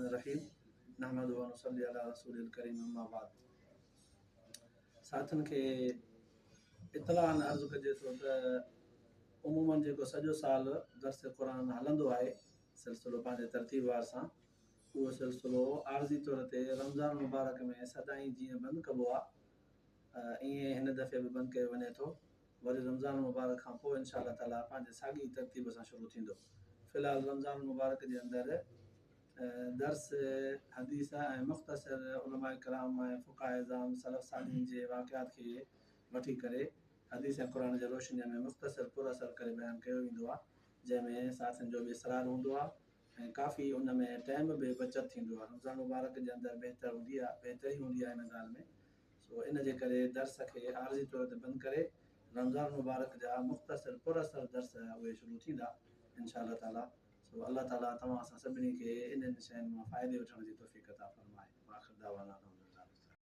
الرحمن الرحيم نحمده ونصلي علي رسوله الڪريم اما بعد. ساٿين کي اطلاعاً عرض ڪجي ٿو ته عموماً جيڪو سڄو سال درس قرآن هلندو آهي سلسلو پنهنجي ترتيب وار سان، اهو سلسلو عارضي طور تي رمضان مبارڪ ۾ سدائين جيئن بند ڪبو آهي ائين هن دفعي به بند ڪيو وڃي ٿو. وري رمضان المبارڪ کان پوء انشاء الله تعاليٰ پنهنجي ساڳي ترتيب سان شروع ٿيندو. في الحال رمضان المبارڪ جي اندر درس حديث ۽ مختصر علماء ڪرام ۽ فقهاء عظام سلف صالحين جي واقعات کي وٺي ڪري حديث ۽ قرآن جي روشنيء ۾ مختصر پر اثر ڪري بيان ڪيو ويندو آهي، جنهن ۾ ساٿين جو به اصرار هوندو آهي ۽ ڪافي ان ۾ ٽائيم به بچت ٿيندو آهي. رمضان مبارڪ جي اندر بهتر هوندي آهي بهتري هوندي آهي ان ڳالهه ۾. سو ان جي ڪري درس کي عارضي طور تي بند ڪري رمضان المبارڪ جا مختصر پر اثر درس اهي شروع ٿيندا انشاء الله تعالي. سو الله تعالي توهان اسان سڀني کي انهن شين مان فائدي وٺڻ جي توفيق عطا فرمائي.